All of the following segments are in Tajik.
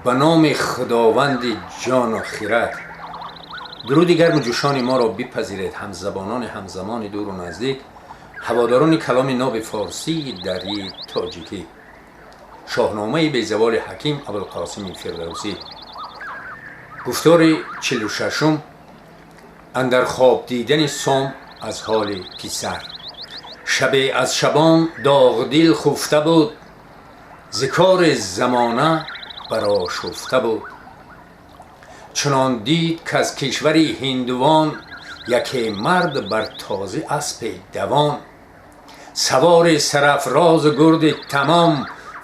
Ба номи Худованди ҷону хирад. Дуруди гарму ҷӯшони моро бипазиред, ҳамзабонони ҳамзамони дуру наздик, ҳаводорони каломи ноби форсии дарии тоҷикӣ. Шоҳномаи безаволи ҳаким Абулқосими Фирдавсӣ. Гуфтори 46-ум андар хоб дидани Сом аз ҳоли писар. Шабе аз шабон доғдил хуфта буд, зи кори замона барошуфта буд. Чунон дид, каз кишвари ҳиндувон яке мард бар тозӣ аспе давон, савори сарафрозу гурди тамом,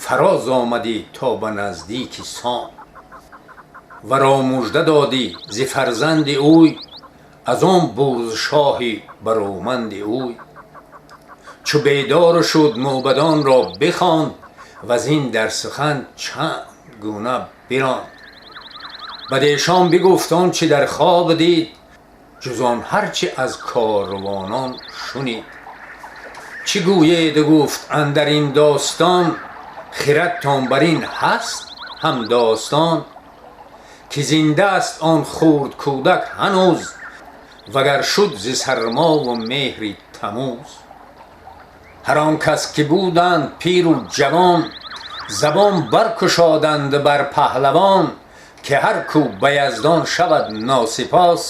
фароз омадӣ то ба наздики Сом. Варо мужда додӣ зи фарзанди ӯй, аз он бурзшоҳи бароманди ӯй. Чу бедор шуд, мӯбадонро бихонд, ваз ин дар сухан чанд гуна биронд. Бадешон бигуфт он чи дар хоб дид, ҷуз он ҳар чи аз корвонон шунид. Чӣ гӯеду гуфт андар ин достон, хирадтон бар ин ҳаст ҳам достон, ки зинда аст он хурд кӯдак ҳанӯз, вагар шуд зи сармову меҳри тамӯз. Ҳар он кас ки буданд пиру ҷавон, забон баркушоданд бар паҳлавон, ки ҳар кӯ ба Яздон шавад носипос,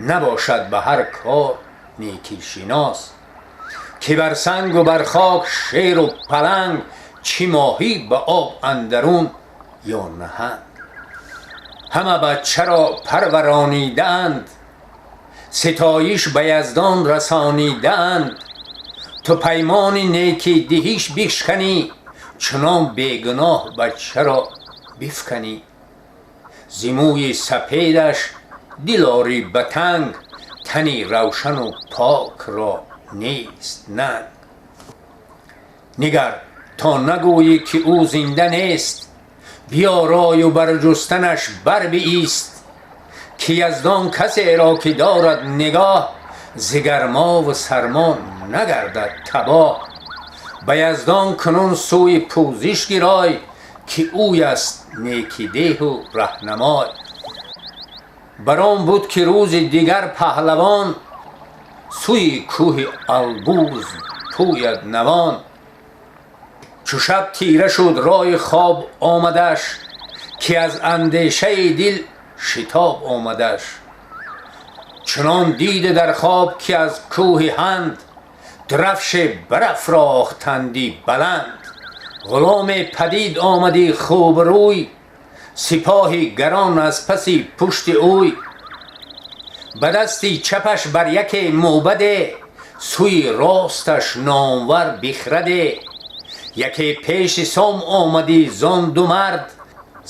набошад ба ҳар кор некишинос. Ки бар сангу бар хок шеру паланг, чӣ моҳӣ ба об андарун ё наҳанг. Ҳама бачаро парваронидаанд, ситоиш ба Яздон расонидаанд. Ту паймони некӣ диҳиш бишканӣ, чунон бегуноҳ бачаро бифканӣ. Зи мӯи сапедаш дил орӣ ба танг, тани равшану покро нест нанг. Нигар то нагӯӣ, ки ӯ зинда нест, биёрою бар ҷустанаш бар биист, ки Яздон касеро ки дорад нигоҳ, зи гармову сармо нагардад табоҳ. Ба Яздон кунун сӯи пӯзиш гирой, ки ӯй аст некидеҳу раҳнамой. Бар он буд, ки рӯзи дигар паҳлавон сӯи кӯҳи Албурз пӯяд навон. Чу шаб тира шуд, роҳи хоб омадаш, ки аз андешаи дил шитоб омадаш. Чунон диде дар хоб, ки аз кӯҳи Ҳанд дурафше барафрохтанди баланд. Ғуломе падид омадӣ хубрӯй, сипоҳи гарон аз паси пушти ӯй. Ба дасти чапаш бар яке мӯбаде, сӯи росташ номвар бихраде. Яке пеши Сом омадӣ зон ду мард,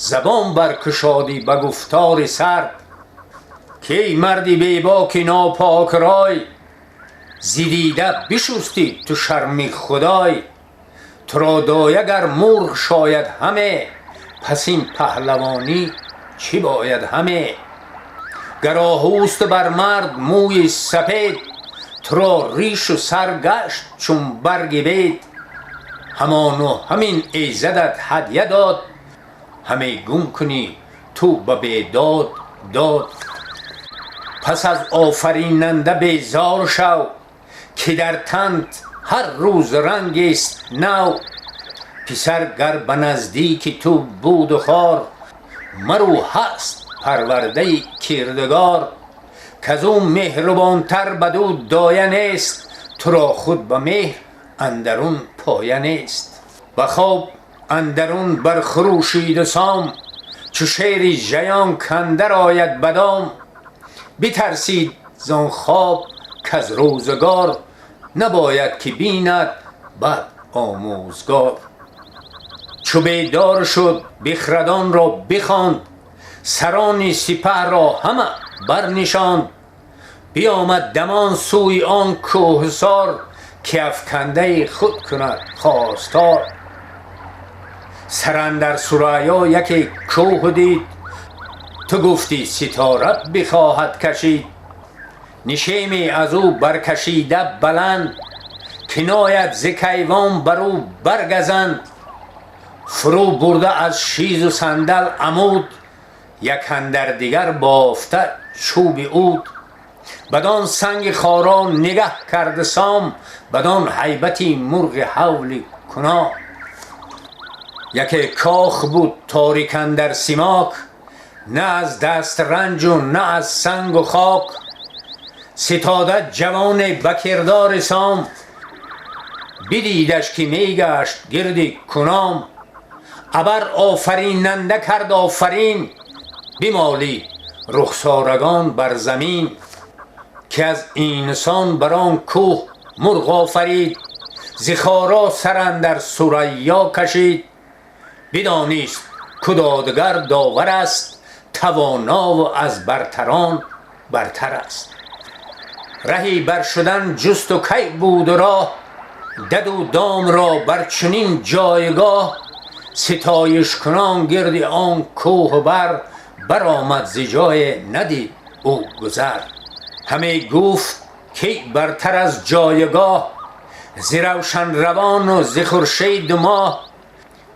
забон баркушодӣ ба гуфтори сард, ки эй марди бебоки нопокрай, зи дида бишустӣ ту шарми Худой. Туро доя гар мурғ шояд ҳаме, пас ин паҳлавонӣ чӣ бояд ҳаме? Гар оҳуст бар мард мӯи сапед, туро ришу сар гашт чун барги бед. Ҳамону ҳамин Эзадат ҳадя дод, ҳаме гум кунӣ ту ба бедод дод. Пас аз офаринанда безор шав, ки дар тант ҳар рӯз рангест нав. Писар гар ба наздики ту буду хор, марӯ ҳаст парвардаи кирдигор. Каз ӯ меҳрубонтар бадӯ доя нест, туро худ ба меҳр андарун поя нест. Ба хоб андарун бархурӯшиду Сом, чу шери жаён кандар ояд ба дом. Битарсид зон хоб, каз рӯзгор набояд ки бинад бад омӯзгор. Чу бедор шуд, бихрадонро бихонд, сарони сипаҳро ҳама барнишонд. Биомад дамон сӯи он кӯҳсор, ки афкандаи худ кунад хостор. Сар андар Сурайё яке кӯҳ дид, ту гуфтӣ ситора бихоҳад кашид. Нишеме аз ӯ баркашида баланд, ки нояд зи кайвон бар ӯ баргазанд. Фурӯ бурда аз шизу сандал амуд, як андар дигар бофта чӯби уд. Бадон санги хоро нигаҳ карда Сом, бадон ҳайбати мурғи ҳавли куно. Яке кох буд торик андар симок, на аз даст ранҷу на аз сангу хок. Ситода ҷавоне ба кирдори Сом, бидидаш ки мегашт гирди куном. Абар офаринанда кард офарин, бимолид рухсорагон бар замин. Ки аз инсон бар он кӯҳ мурғ офарид, зи хоро сар андар сурайё кашид. Бидонист ку додгар довар аст, тавонову аз бартарон бартар аст. Раҳи бар шудан ҷусту кай буд роҳ, даду домро бар чунин ҷойгоҳ. Ситоиш кунон гирди он кӯҳу бар, баромад зи ҷое надид ӯ гузар. Ҳаме гуфт ки бартар аз ҷойгоҳ, зи равшанравону зи хуршеду моҳ.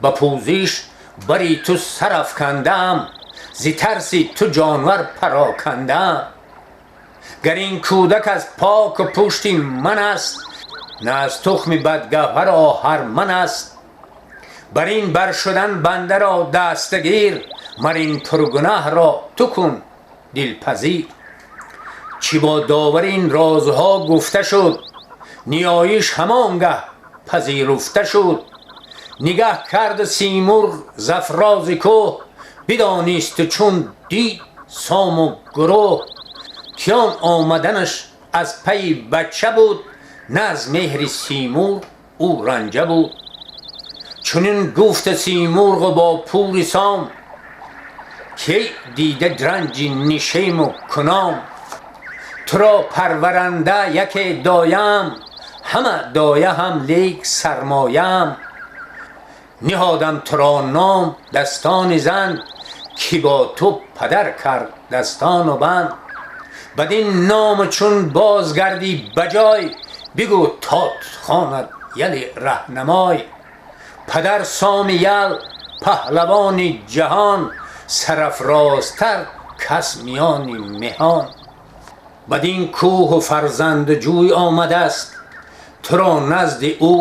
Ба пӯзиш бари ту сар афкандаам, зи тарси ту ҷонвар парокандаам. Гар ин кӯдак аз поку пушти ман аст, на аз тухми бадгавҳар оҳарман аст. Бар ин бар шудан бандаро дастгир, мар ин пургунаҳро ту кун дилпазир. Чӣ бо довар ин розҳо гуфта шуд, ниёиш ҳамон гаҳ пазируфта шуд. Нигаҳ кард Симурғ зафрози кӯҳ, бидонисту чун дид Сому гурӯҳ. Ки он омаданаш аз пайи бача буд, на аз меҳри Симурғ ӯ ранҷа буд. Чунин гуфта Симурғу бо пури Сом, ки дида ранҷи нишему куном. Туро парваранда яке доям, ҳама доя ҳам лек сармоям. Ниҳодам туро ном дастони зан, ки бо ту падар кард дастону банд. Бадин ному чун бозгардӣ ба ҷой, бигӯ тот хонад яли раҳнамой. Падар Соми ял паҳлавони ҷаҳон, сарафрозтар кас миёни меҳон. Бадин кӯҳу фарзандҷӯй омадаст, туро назди ӯ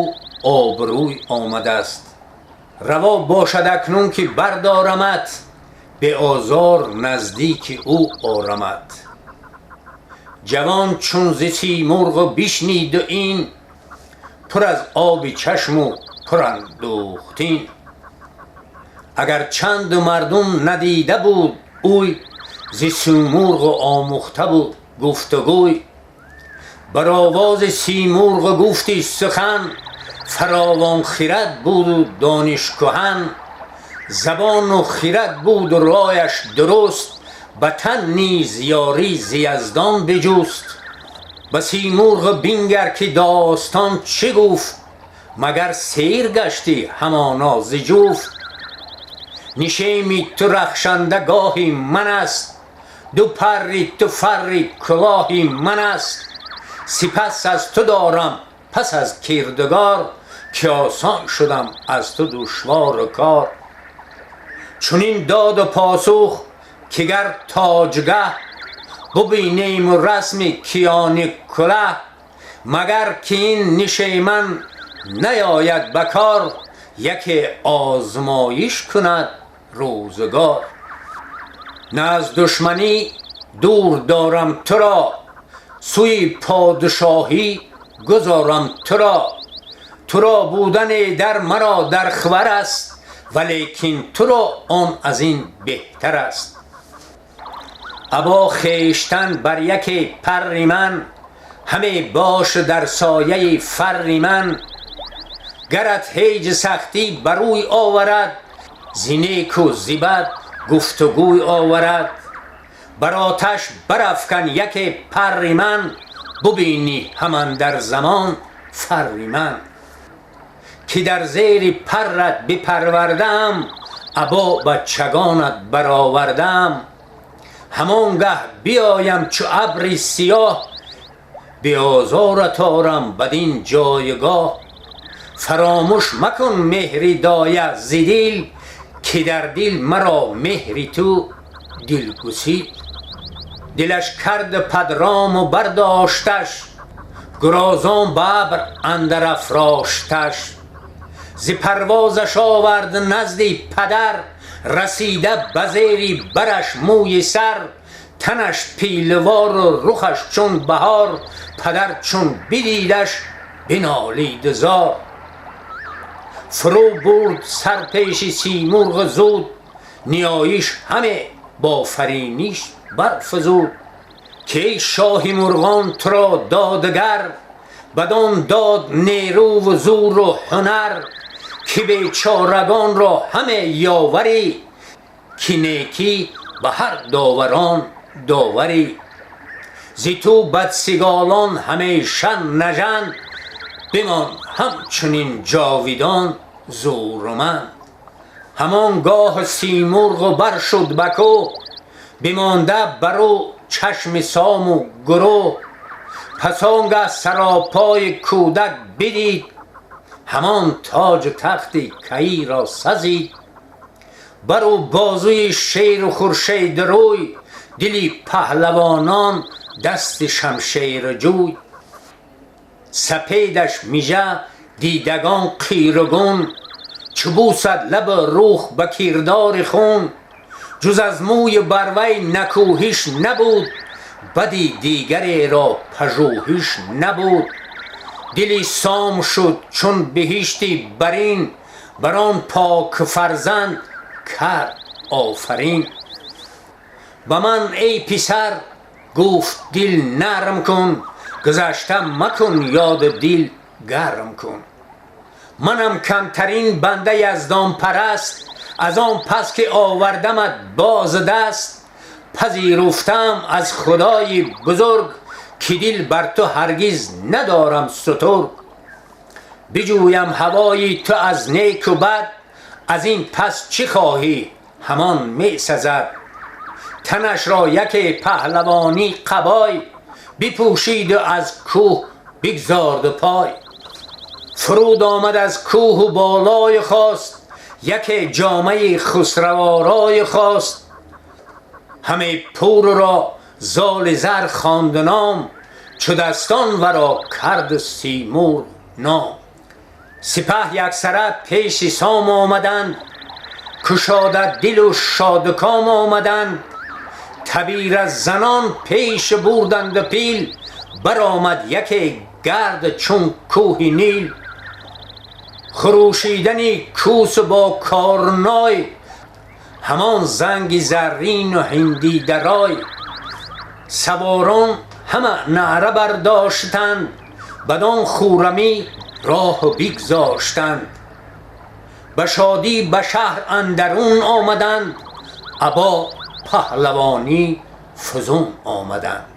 обрӯй омадаст. Раво бошад акнун ки бардорамат, беозор наздики ӯ орамат. Ҷавон чун зи Симурғу бишниду ин, пур аз оби чашму пур андӯхтин. Агар чанду мардум надида буд ӯй, зи Симурғу омӯхта буд гуфтугӯй. Бар овози Симурғу гуфти сухан, фаровон хирад буду дониш куҳан. Забону хирад буду рояш дуруст, ба тан низ ёрӣ зи яздон биҷуст. Ба Симурғ бингар ки достон чӣ гуфт, магар сер гаштӣ ҳамоно зи ҷуфт. Нишеми ту рахшанда гоҳи ман аст, ду парри ту фарри кулоҳи ман аст. Сипас аз ту дорам пас аз кирдигор, ки осон шудам аз ту душвору кор. Чунин доду посух ки гар тоҷгаҳ, бубинему расми киёни кулаҳ. Магар ки ин нишеман наёяд ба кор, яке озмоиш кунад рӯзгор. На аз душманӣ дур дорам туро, сӯи подшоҳӣ гузорам туро. Туро будане дар маро дар хвар аст, валекин туро он аз ин беҳтар аст. Або хештан бар яке парри ман, ҳаме бош дар сояи фарри ман. Гарат ҳеҷ сахтӣ барӯй оварад, зи неку зи бад гуфтугӯй оварад. Бар оташ барафкан яке парри ман, бубинӣ ҳаман дар замон фарри ман. Ки дар зери паррат бипарвардаам, або бачагонат баровардаам. Ҳамон гаҳ биёям чу абри сиёҳ, беозорат орам бадин ҷойгоҳ. Фаромӯш макун меҳри доя зи дил, ки дар дил маро меҳри ту дил гусил. Дилаш кард падрому бардошташ, гурозон ба абр андар афрошташ. Зи парвозаш овард назди падар, расида ба зери бараш мӯи сар. Танаш пилвору рухаш чун баҳор, падар чун бидидаш бинолиду зор. Фурӯ бурд сар пеши Симурғ зуд, ниёиш ҳаме бо фариниш барфузуд, ки эй шоҳи мурғон, туро додгар бадон дод нерӯву зӯру ҳунар, ки бечорагонро ҳаме ёварӣ, ки некӣ ба ҳар доварон доварӣ. Зи ту бадсиголон ҳамеша нажанд, бимон ҳамчунин ҷовидон зӯруманд. Ҳамон гоҳ Симурғу бар шуд ба кӯҳ, бимонда бар ӯ чашми Сому гурӯҳ. Пас он гаҳ саропои кӯдак бидид, ҳамон тоҷу тахти Каиро сазид. Бар ӯ бозуи шеру хуршедрӯй, дили паҳлавонон дасти шамшерҷӯй. Сапедаш мижа, дидагон қиргун, чу бусад лабу рух ба кирдори хун. Ҷуз аз мӯи барвай накӯҳиш набуд, бади дигареро пажӯҳиш набуд. Дили Сом шуд чун биҳишти барин, бар он пок фарзанд кард офарин. Ба ман, эй писар, гуфт, дил нарм кун, гузашта макун ёду дил гарм кун. Манам камтарин банда яздонпараст, аз он пас ки овардамат боз даст, пазируфтам аз Худои бузург, ки дил бар ту ҳаргиз надорам сутург. Биҷӯям ҳавои ту аз неку бад, аз ин пас чӣ хоҳӣ, ҳамон месазад. Танашро яке паҳлавонӣ қабой бипӯшиду аз кӯҳ бигзорду пой. Фуруд омад аз кӯҳу болои хост, яке ҷомаи хусраворои хост. Ҳаме пурро золи зар хонду ном, чу дастон варо карду Симурғ ном. Сипаҳ яксара пеши Сом омаданд, кушода дилу шодуком омаданд. Табира занон пеш бурданду пил, баромад яке гард чун кӯҳи Нил. Хурӯшидани кӯсу бо корной, ҳамон занги заррину ҳиндӣ дарой. Саворон ҳама наъра бардоштанд, бадон хуррамӣ роҳу бигзоштанд. Ба шодӣ ба шаҳр андарун омаданд, або паҳлавонӣ фузун омаданд.